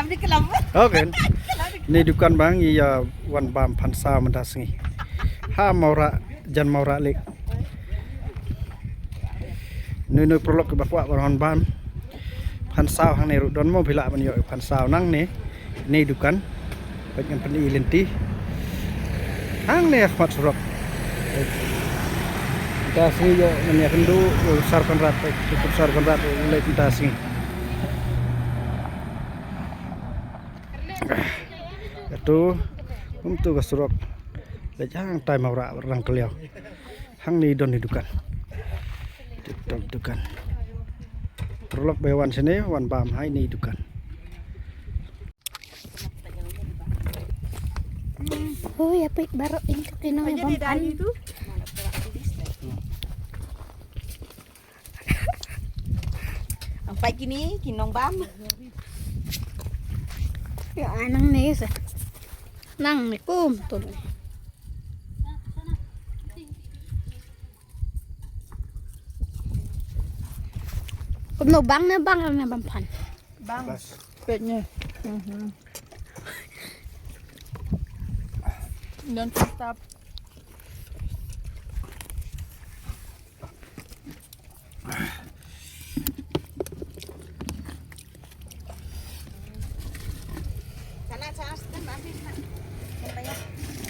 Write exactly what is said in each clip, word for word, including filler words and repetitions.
Okay. Ni dukan ba ngi ïa wan bam phan saw mynta sngi ha Mawra, jan Mawra Lake. Nui nui paralok ba kwah ban wan bam phan saw hangne ruh don mo, phi lah ban ïoh phan saw nangne. Ni dukan. Peit ngan pyni lynti hangne ha khmat surok. Mynta sngi ïoh ngan ïakynduh u Sir Conrad, peit u Sir Conrad u leit mynta sngi. Ïa tu, kumtu ka surok. Leit hangtai Mawra Rangkliaw. Hangne don ni dukan. Tip top dukan. Paralok ba wan shane wan bam ha ine i dukan. Oh, ïa peit baroh ïa ki nong ïa bam phan. Ang pait kine ki nong bam. Ïa nangne sa. Nangne kumtu. Kumno bang ne bang ne bam phan. Bang. Bas. Peit ne. Mhm. Don't stop.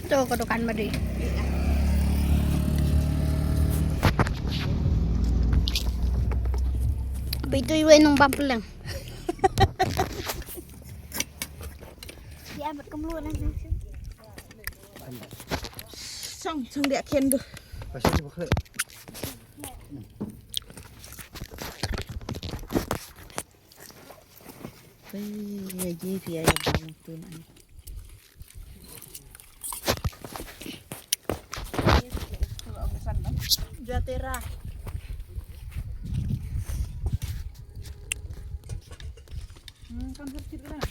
To ka dukan ba dei. Ba itu iwei nong bam peleng. Ïa, bat kum lu lang. Song, song dia ken tu. Pasal tu bakal. Oi, ji ria ya bang tu na. Jatera. Hmm, kan sedikit lah.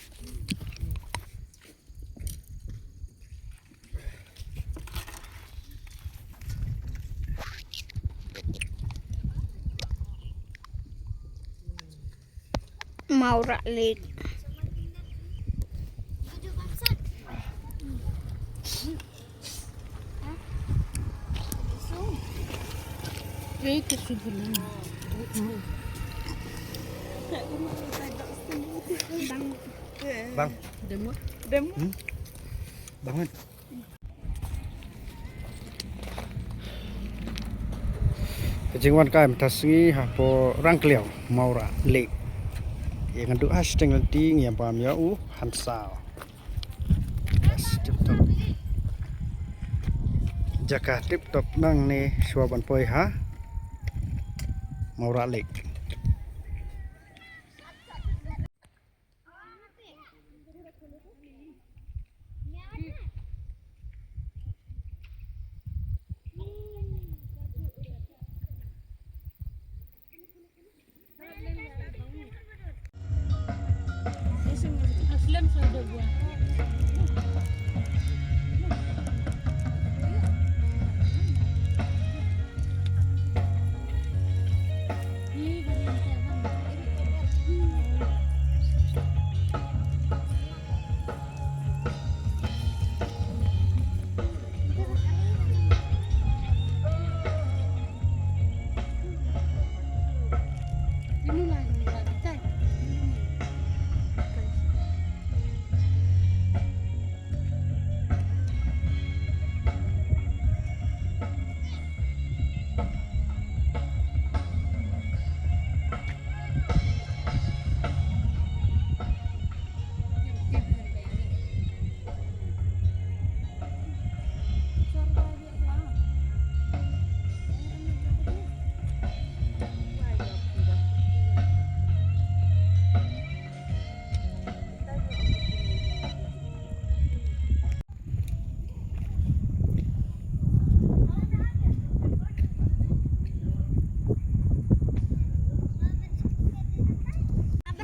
Mawra Lake. Bang. Bang. Hmm? Bang. Ka jingwan kai mynta sngi hapoh Rangkliaw, Mawra Lake. Ïa ngan duh ha shiteng lynti ngi ïa bam ïa u phan saw. Yes, tip top. Jaka tip top nangne shuwa ban poi ha Mawra Lake.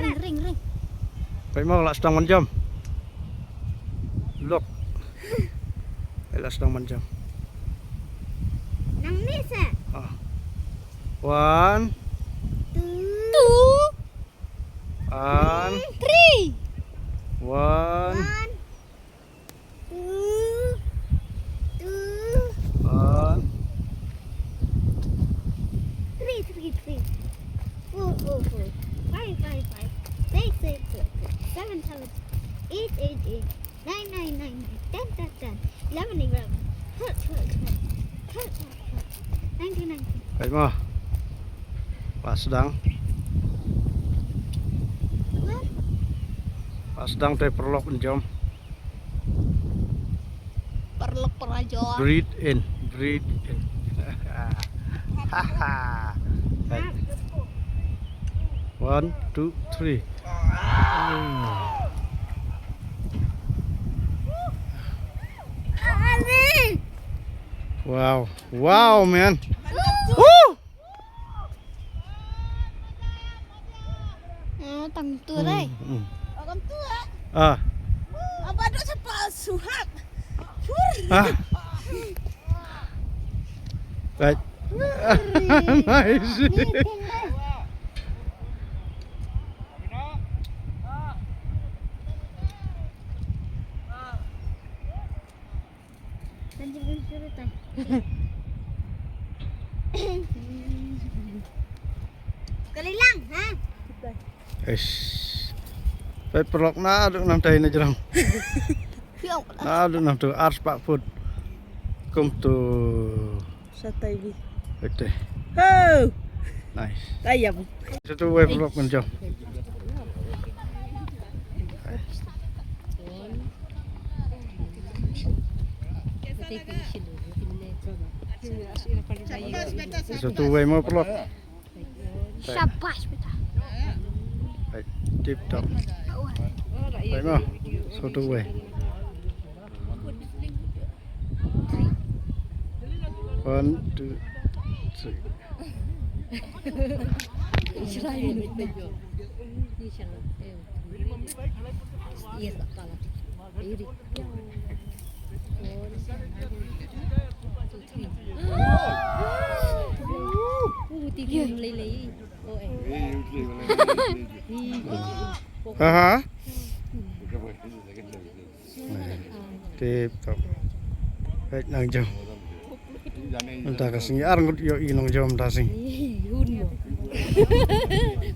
Ring, ring, ring. Peit mo, la sdang ban jam. Lok. Peit, la sdang ban jam. Nangne sa. Ah. One. Two. Two. One. Three. Eight, eight, eight. Nine, nine, nine, nine. Ten, ten, ten. Eleven, eleven. Twelve, twelve, twelve. Thirteen, thirteen. Nineteen, nineteen. Peit mo. Ba sdang. Ba sdang te paralok ban jom. Paralok parajor. Breathe in, breathe in. One, two, three. Wow, wow, man. Woo! Ah, tang tu dai. Hmm. Ah. Apa tu cepat suhak. Ah. Right. Nice. Kali lang, ha? Eish. Peit paralok, naduh nangtai na jrong. Naduh nangtu arspah foot. Kumtu. Satai bi. Peit te. Ho! Nice. Tayam. Satu wei paralok ngan jom. Satu wei mo paralok. Shabash beta. Right, tip top. Right mo. Satu wei. One, two, three. Aha. Tip top. Peit nang jom. Mynta ka sngi ar ngut ïohi nang jom mynta sngi.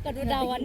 Ka dawan.